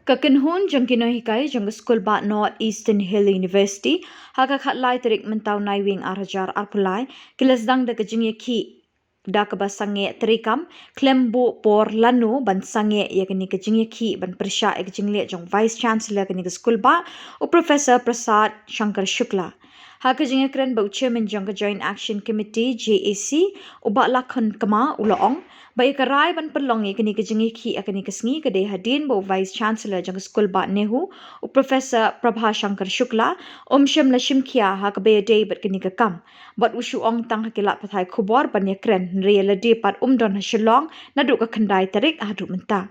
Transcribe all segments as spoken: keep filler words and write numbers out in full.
Ka kynhun jong ki nonghikai jong ka skul bah North Eastern Hill University, ha ka khatlai tarik mynta u Naiwieng ar hajar arphew lai, ki la sdang da ka jingïakhih da kaba sangeh treikam, khlem buh por lano ban sangeh ïa kane ka jingïakhih ban pyrshah ïa ka jingleh jong Vice Chancellor kane ka skul bah, u Professor Prasad Shankar Shukla. Ha ka jingïakren bad u Chairman jong ka Joint Action Committee, J A C, u bah Lakhon Kma, u la ong ba ïa ka rai ban pynlong ïa kane ka jingïakhih ha kane ka sngi ka dei hadien ba u Vice Chancellor jong ka skul bah NEHU, u Professor Prabha Shankar Shukla, um shym la shim khia ha kaba ïadei bad kane ka kam. Bad u shu ong tang ha ki lad pathai khubor ban ïakren, hynrei ïa lade pat um don ha Shillong naduh ka khyndai tarik haduh mynta.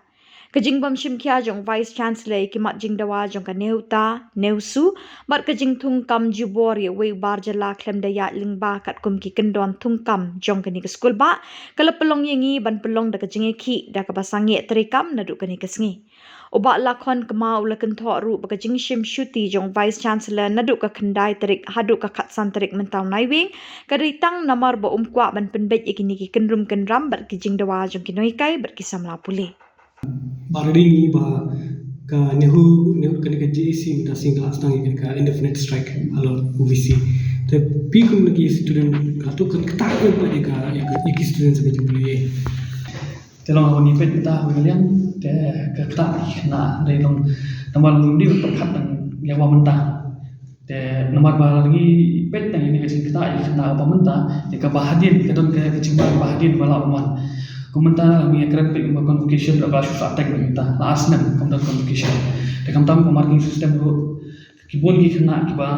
Ka jingbym shim khia jong Vice Chancellor ïa ki mat jingdawa jong ka NEHUTA, NEHUSU, bad ka jingthung kam jubor ïa uwei u bar jylla khlem da ïaid lyngba katkum ki kyndon thung kam jong kane ka skul bah, ka la pynlong ïa ngi ban pynlong da ka jingïakhih da kaba sangeh treikam naduh kane ka sngi. U bah Lakhon Kma u la kynthoh ruh ba ka jingshim shuti jong Vice Chancellor naduh ka khyndai tarik haduh ka khatsan tarik mynta u Naiwieng, ka dei tang namar ba um kwah ban pynbeit ïa kine ki kynrum kynram bad ki jingdawa jong ki nonghikai bad ki samla pule. Ba ready ngi ba ka NEHU, NEHU kane ka J A C mynta sngi ka la sdang ïa kane ka indefinite strike halor U V C. Te phi kum na ki student ka tu kan kata ka ba ïa ka, ïa ka, ïa ki student sa ka jingpule. Te long haba ngi peit mynta ha ka liang, te ka ktah ki khynnah, dei long namar long dei pyrkhat nang ïa ba mynta. Te namar ba ngi peit nang ïa ka jingktah ki khynnah ba mynta, te kaba hadien, ka don ka, ka jingma kaba hadien ba la wan. Kum mynta ngi kren peit ba convocation ba shu sa teng mynta, la snem kam don convocation. Te khamtam ka marking system ruh, ki bun ki khynnah kiba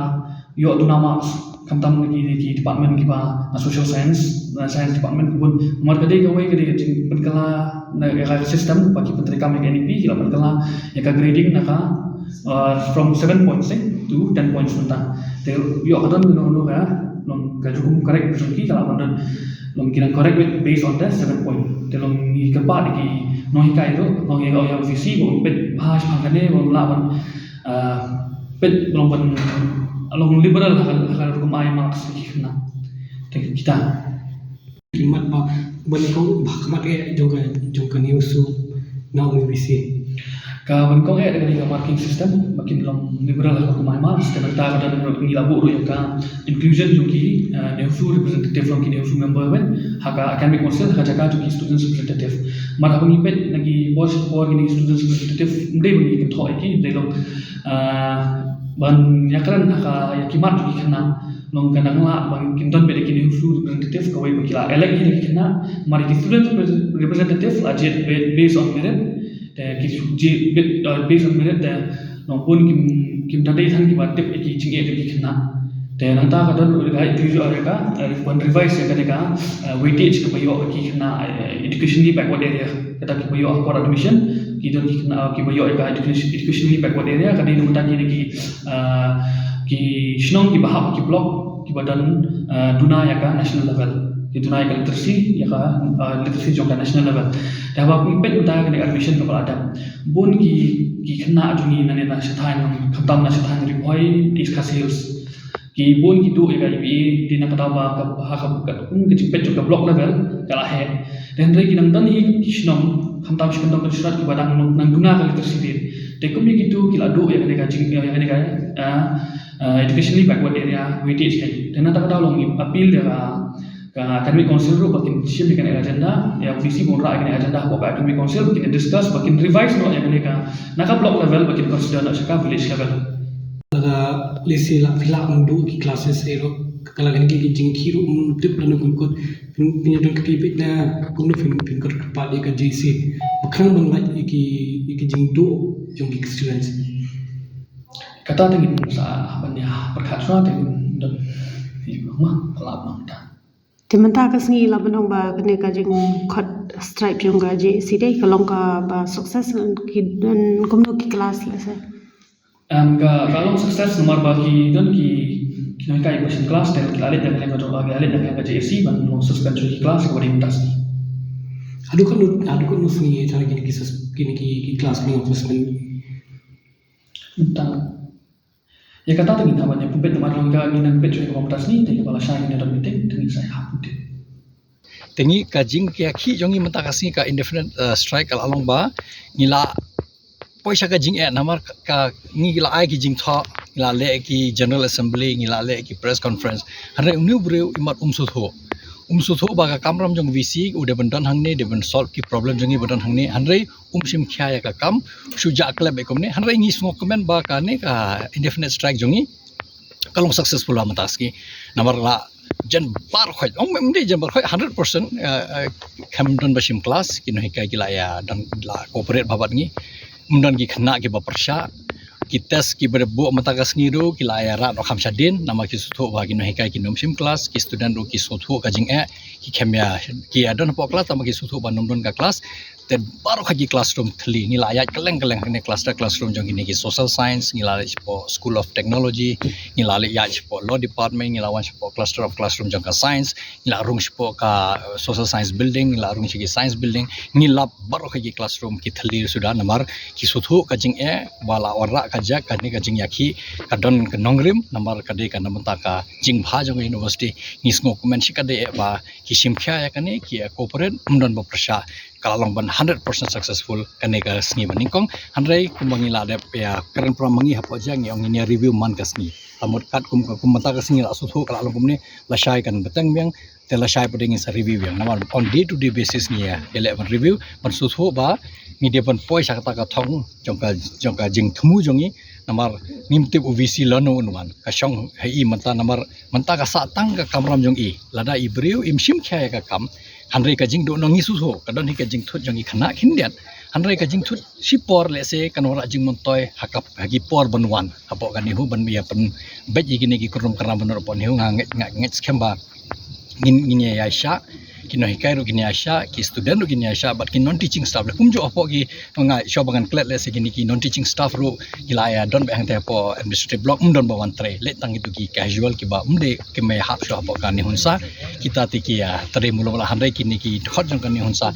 ïoh duna marks, khamtam na ki, na ki department kiba, na social science, na science department ki bun. Namar ka dei kawei ka dei ka jingpynkylla na ka system ba ki pyntreikam ïa ka N E P, ki la pynkylla ïa ka grading na ka, uh, from seven points, eh, to ten points mynta. Te ïoh ka don kano kano ka, long ka jingkhum correct jong ki ka la ban don, long ki dang correct based on the seven point. Te long ngi kyrpad ïa ki nonghikai ruh, long ïa ka, ïa ka U V C ba un peit bha shaphang kane, ba un lah ban, uh, peit ba long ban, long liberal ha ka, ha ka rukom ai marks ki khynnah. Te kita ki mat ba, ba nyngkong ba ka mat eh jong ka, jong ka NEHUSU na U V C. Kaba nyngkong eh da kane ka marking system ba kin long liberal ha ka rukom ai marks, te nangta ka don ruh ngi la buh ruh ïa ka inclusion jong ki, eh, NEHUSU representative, long ki NEHUSU member, wen ha ka academic council ha ka jaka jong ki students representative. Namar haba ngi peit na ki por sha ki por kine ki students representative ym dei ba ngi kynthoh ïa ki, ym dei long, eh, ban ïakren ha ka, ïa ki mat jong ki khynnah. Long ka dang lah ba kin don beit ki NEHUSU representative kawei ba ki la elect ïa ki khynnah, namar ki student repre-, representative la jied ba-, based on merit. Te ki jied ba-, uh, based on merit te long bun kim, kim da dei than kiba tip ïa ki jingeh jong ki khynnah. Te nangta ka don ruh ka inclusion ïa ka, uh, ban revise ïa ka, ïa ka, uh, weightage kaba ïoh ïa ki khynnah, uh, educationally backward area. Kata kiba ïoh ha por admission, ki don ki khynnah, uh, kiba ïoh ïa ka education, educationally backward area, ka dei namar ta ki, ki, uh, ki shnong kiba hap ki block, kiba don, uh, duna ïa ka national level. Ki duna ïa ka literacy, ïa ka, uh, literacy jong ka national level. Te haba ngi peit mynta kane ka admission kaba la dep, bun ki, ki khynnah jong ngi na ne na shataiñ, khamtam na shataiñ Ri Bhoi, East Khasi Hills. Ki bun ki duh ïa ka U B A, dei na kata ba ka, ha ka, ka, ka jingpeit jong ka block level ka la heh. Te hynrei ki nang don hi ki shnong, khamtam shi kyndong kynshu shnong kiba dang nang duna ka literacy rate. Te kum ïa kitu ki la duh ïa kane ka jing, ïa kane ka, ah, ah, educationally backward area weightage ka. Te na kata ka daw long ngi appeal ïa ka, ka academic council ruh ba kin shim ïa kane ka agenda, ïa U V C ba un rah ïa kane ka agenda hapoh ka academic council, ba kin discuss, ba kin revise noh ïa kane ka, na ka block level ba kin consider noh sha ka village level. Lada lehse la phi lah ban duh ki classes eh ruh, ka la kane ki jingkhih ruh ym tip lano kumno, phin, phin ïa don kti beit na kumno phin, phin kyrpad ïa ka J C ba khnang ban lait ïa ki, ïa ki jingduh jong ki students. Kata te ngin sa ban ïa pyrkhat shuwa te ngin don, ma ka la ban ta. Te mynta ka sngi la ban ong ba kane ka jingkhot strike jong ka J A C dei ka long kaba success, ki don kumno ki class lehse? Em, ka, ka long success namar ba ki don ki, ki nonghikai ba shem class te ki la leit na ka liang ka jong, ki la leit na ka liang ka J A C ban long suspend shuwa ki class kaba dei mynta sngi. Haduh katno, haduh katno sngi eh tang kine ki sus-, kine ki, ki class ki long suspend? Mynta. Ïa kata te ngin hap ban ïa pynbeit namar long ka ngin nang peit shuwa kaba mynta sngi, te kaba lashai ngin ïa don meeting, te ngin sa ïa hap meeting. Te ngi ka jingïakhih jong ngi mynta ka sngi ka indefinite, eh, strike ka la long ba ngi la poi sha ka jingeh namar ka, ngi la ai ki jingthoh, ngi la leh ki general assembly, ngi la leh ki press conference. Hynrei une u briew imat um sngewthuh. Um sngewthuh ba ka kamram jong VC u dei ban don hangne, dei ban solve ki problem jong ngi ba don hangne. Hynrei um shim khia ïa ka kam, shu jah klep bad kumne. Hynrei ngi sngewkmen ba kane ka indefinite strike jong ngi ka long successful ha mynta ka sngi. Namar la jan baroh khoit, ong mem dei jan baroh khoit, hundred percent, eh, eh, kam don ba shim class, ki nonghikai ki la ïa don la cooperate bha bad ngi. Ym don ki khynnah kiba pyrshah, ki test kiba dep buh mynta ka sngi ruh ki la ïa rah noh kham shadien, namar ki sngewthuh ba ki nonghikai kim shim class, ki student ruh ki sngewthuh ka jingeh, ki khlem ïa, ki ïa don hapoh class, tangba ki sngewthuh ba ym don ka class. Te baroh kawei ki classroom thylli, ngi la ïaid kylleng kylleng, kine cluster classroom jong kine ki social science, ngi la leit shapoh School of Technology, ngi la leit ïaid shapoh Law Department, ngi la wan shapoh cluster of classroom jong ka science, ngi la rung shapoh ka, uh, social science building, ngi la rung sha ki science building, ngi lap baroh kawei ki classroom ki thylli suda namar ki sngewthuh ka jingeh ba la wanrah ka jaka, kane ka jingïakhih ka don ka nongrim namar ka dei ka na bynta ka jingbha jong ka university. Ngi sngewkmen shikatdei eh ba ki shim khia ïa kane, ki ïa cooperate, ym don ba pyrshah. Ka la long ban hundred percent successful kane ka sngi ba nyngkong. Hynrei kumba ngi la dep ïa kren para ma ngi hapoh jaka, ngi ong ngin ïa review man ka sngi. Tangba katkum ka, kum mynta ka sngi la sngewthuh ka la long kumne, lashai kan bteng biang, te lashai pat ngin sa review biang. Namar on day to day basis ngi ïa, ïa leh ban review, ban sngewthuh ba ngi dei ban poi sha kata ka thong jong ka, jong ka jingthmu jong ngi. Namar ngim tip u VC lano un wan, ka shong ha i mynta, namar mynta ka sah tang ka kamram jong i. Lada i briew im shim khia ïa ka kam, hynrei ka jingduhnong ngi sngewthuh ka don hi ka jingthut jong ki khynnah khyndiat. Hynrei ka jingthut shipor lehse kan wanrah jingmyntoi ha ka, ha ki por ban wan hapoh ka NEHU ban ïa pynbeit ïa kine ki kyrduh kyrram ban wan hapoh NEHU. Nga ngeit, nga ngeit skhem ba ngin, ngin ïa shah, ki nonghikai ruh kin ïa shah, ki student ruh kin ïa shah, bad ki non teaching staff. Leh kumjuh hapoh ki, nga shu ba ngan klet lehse kine ki non teaching staff ruh ki la ïa don beit hangta hapoh administrative block, ym don ba wan trei. Leh tang kito ki casual kiba ym dei ki mei hap shuh hapoh ka NEHUNSA, kita te ki ïa trei mulong la. Hynrei kine ki dkhot jong ka NEHUNSA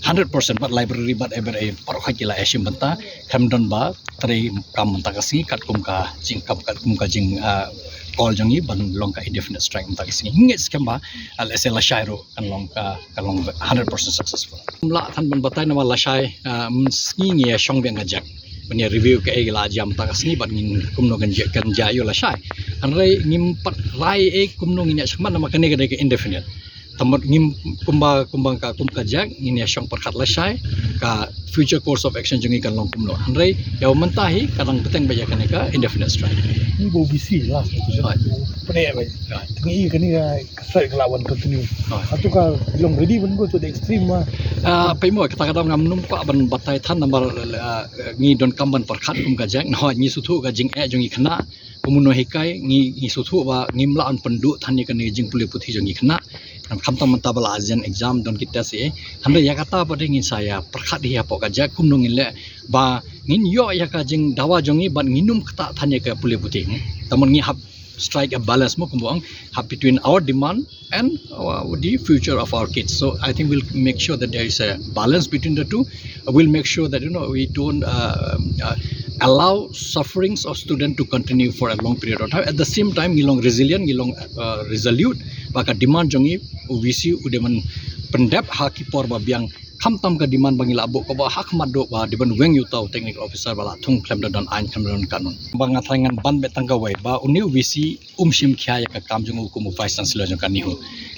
hundred percent, bad library bad every, baroh kawei ki la ïa shim bynta, khlem don ba trei kam mynta ka sngi katkum ka jingkam, katkum ka jing, ah, call jong ngi ban long ka indefinite strike mynta ka sngi. Ngi ngeit skhem ba, ah, lehse lashai ruh kan long ka, kan long hundred percent successful. Ym lah than ban batai namar lashai, ah, mynta sngi ngi ïa shong biang ka jaka ban ïa review kaei ka la jia mynta ka sngi bad ngin kumno kan jia, kan jia ïa lashai. Hynrei ngim pat rai ei kumno ngin ïa shong man namar kane ka dei ka indefinite. Tangba ngim, kumba, kumba ka, kum ka jaka ngin ïa shong pyrkhat lashai ka future course of action jong ngi kan long kumno. Hynrei ïa mynta hi ka dang bteng beit ïa kane ka indefinite strike. Ni ba VC last ni. Right. Pyneh beit. Right. Ngi kane ka strike ka la wan continue. Right. Hato ka long ready ban go to the extreme ma. Ah, pynmih kata ka dang ngam nym kwah ban batai than namar, ah, ngi donkam ban pyrkhat kum ka jaka, ngi sngewthuh ka jingeh jong ki khynnah. Kum u nonghikai ngi, ngi sngewthuh ba ngim lah ban pynduh than ïa kane ka jingpule puthi jong ki khynnah. Khamtam mynta ba la hajan exam don ki test ei. Hynrei ïa kata pat ngin sa ïa pyrkhat hi hapoh ka jaka kumno ngin leh ba ngin ïoh ïa ka jingdawa jong ngi bad ngin ym ktah than ïa ka pule puthi. Tangba ngi hap strike a balance mo kumba ong, hap between our demand and, uh, the future of our kids. So I think we'll make sure that there is a balance between the two. We'll make sure that, you know, we don't, uh, uh, allow sufferings of student to continue for a long period of time. At the same time, ngi long resilient, ngi long, uh, resolute ba ka demand jong ngi u VC u dei ban pyndep ha ki por ba biang. Khamtam ka demand ba ngi la buh kaba ha khmat duh ba dei ban weng ïa uta u technical officer ba la thung khlem da don aiñ, khlem da don kanun. Ba nga tharai ngan ban beit tang kawei ba une u VC um shim khia ïa ka kam jong u kum u Vice Chancellor jong ka NEHU.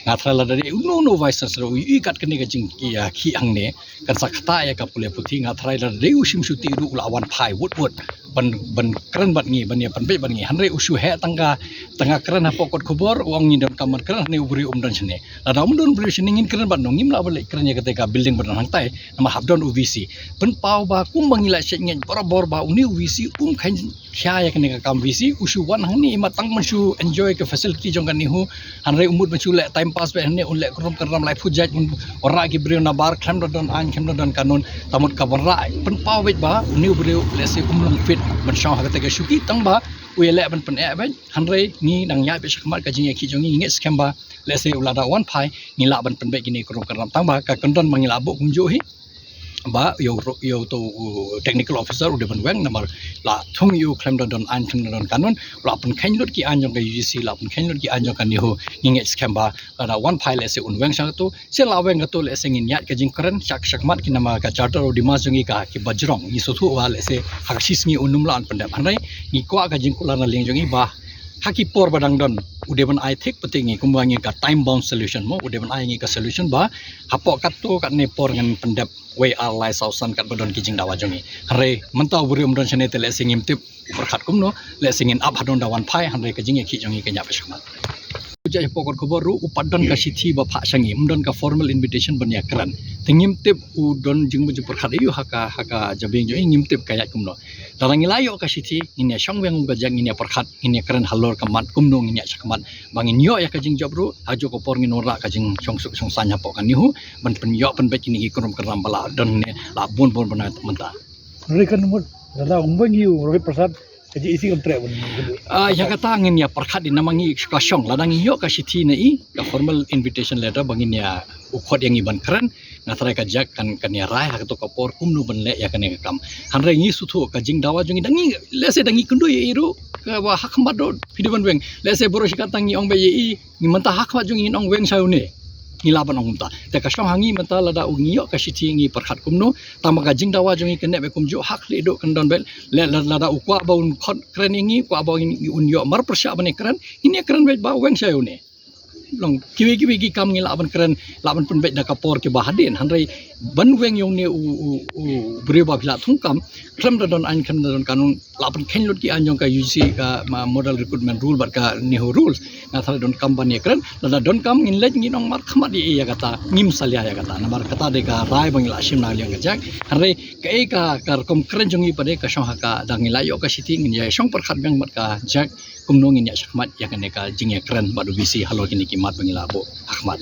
Nga tharai lada dei uno uno u Vice Chancellor u ïohi kat kane ka jingïakhih hangne kan sa ktah ïa ka pule puthi. Nga tharai lada dei u Shim Shuti ruh u la wan phai wut wut ban, ban kren bad ngi, ban ïa pynbeit bad ngi. Hynrei u shu heh tang ka, tang ka kren hapoh kot khubor, u ong ngi donkam ban kren, hynrei u briew um don shane. Lada um don briew shane ngin kren bad no, ngim lah ban leit kren ïa kata ka building ba don hangtai. Namar hap don u VC. Pynpaw ba kumba ngi la shait ngeit barabor ba une u VC um kheiñ khia ïa kane ka kam VC, u shu wan hangne imat tang ban shu enjoy ka facility jong ka NEHU. Hynrei u mut ban shu leh time pass beit hangne, un leh kyrduh kyrram lai phew jait, un wanrah ki briew nabar khlem da don aiñ, khlem da don kanun. Tangba ka wanrah pynpaw beit ba une u briew lehse um long fit ban shong ha kata ka shuki, tangba u ïaleh ban pyneh beit. Hynrei ngi dang ïaid beit sha khmat ka jingïakhih jong ngi, ngi ngeit skhem ba lehse u lada wan phai ngi lah ban pynbeit kine kyrduh kyrram, tangba ka kyndon ba ngi la buh kumjuh hi. ba ïa u technical officer u dei ban weng namar la thung ïa u khlem da don aiñ khlem da don kanun, la pynkheiñ lut ki aiñ jong ka U G C, la pynkheiñ lut ki aiñ jong ka NEHU. Ngi ngeit skhem ba lada wan phai lehse un weng sha katu, sien la weng katu lehse ngin ïaid ka jingkren sha shakhmat ki namar ka Charter of Demas jong ngi ka kiba jrong, ngi sngewthuh ba lehse ha ka shi sngi un ym lah ban pyndep. Hynrei ngi kwah ka jingkular na liang jong ngi ba ha ki por ba dang don u dei ban ai thik pat ïa ngi kumba ngi ka time bound solution mo, u dei ban ai ngi ka solution ba hapoh katto katne por ngan pyndep wei ar lai saw san katba don ki jingdawa jong ngi. Hynrei mynta u briew um don shane te lehse ngim tip u pyrkhat kumno, lehse ngin ap hadien da wan phai, hynrei ka jingïakhih jong ngi kan ïa pyrshah mat. U jia hapoh kot khubor ruh u pat don ka shithi ba phah sha ngi, um don ka formal invitation ban ïa kren. Te ngim tip u don jingmut jingpyrkhat ïa u ha ka, ha ka jabieng jong ngi, ngim tip ka ïaid kumno. Lada ngi la ïoh ka shithi ngin ïa shong weng ka jaka, ngin ïa pyrkhat, ngin ïa kren halor ka mat kumno ngin ïaid shakhmat ba ngin ïoh ïa ka jingjop ruh, ha kajuh ka por ngin wanrah ka jingshong suk shong saiñ hapoh ka NEHU ban pynïoh pynbeit kine ki kynrum kynram ba la don ne la bun bun ban ïa mynta. Hynrei kan mut lada um weng ïa u Rohit Prasad ka jingïaseng kam treh ban. Ah, ïa kata ngin ïa pyrkhat ïa namar ngi ka shong, lada ngi ïoh ka shithi na i ka formal invitation letter ba ngin ïa u khot ïa ngi ban kren, nga tharai ka jaka kan, kan ïa rai ha kato ka por kumno ban leh ïa kane ka kam. Hynrei ngi sngewthuh ka jingdawa jong ngi da ngi, lehse da ngi kynduh ïa i ruh kaba ha khmat ruh phi dei ban weng. Lehse baroh shi katta ngi ong ba ïa i ngi mynta ha khmat jong ngi ngin ong weng sha une, ngi lah ban ong mynta. Te ka shong ha ngi mynta lada u ngi ïoh ka shithi ngi pyrkhat kumno. Tangba ka jingdawa jong ngi kan nep beit kumjuh, ha khlieh duh kan don beit. Lada u kwah ba un khot kren ïa ngi, kwah ba un ïoh mar pyrshah ban ïa kren, ngin ïa kren beit ba weng sha une. Long kiwei kiwei ki kam ngi lah ban kren, lah ban pynbeit da ka por kiba hadien. Hynrei ban weng ïa une u, u, u briew ba phi la thung kam khlem da don aiñ khlem da don kanun, lah pynkheiñ lut ki aiñ jong ka U G C ka Model Recruitment Rule bad ka NEHU Rules. Nga tharai donkam ban ïa kren, lada donkam ngin leit ngin ong markhmat ïa i ïa kata, ngim salia ïa kata namar kata dei ka rai ba ngi la shim na liang ka jaka. Hynrei kaei ka, ka rukom kren jong ngi pat dei ka shong ha ka, da ngi la ïoh ka shithi ngin ïa shong pyrkhat biang bad ka jaka kumno ngin ïa shakhmat ïa kane ka jingïakren bad u VC halor kine ki mat ba ngi la buh ha khmat.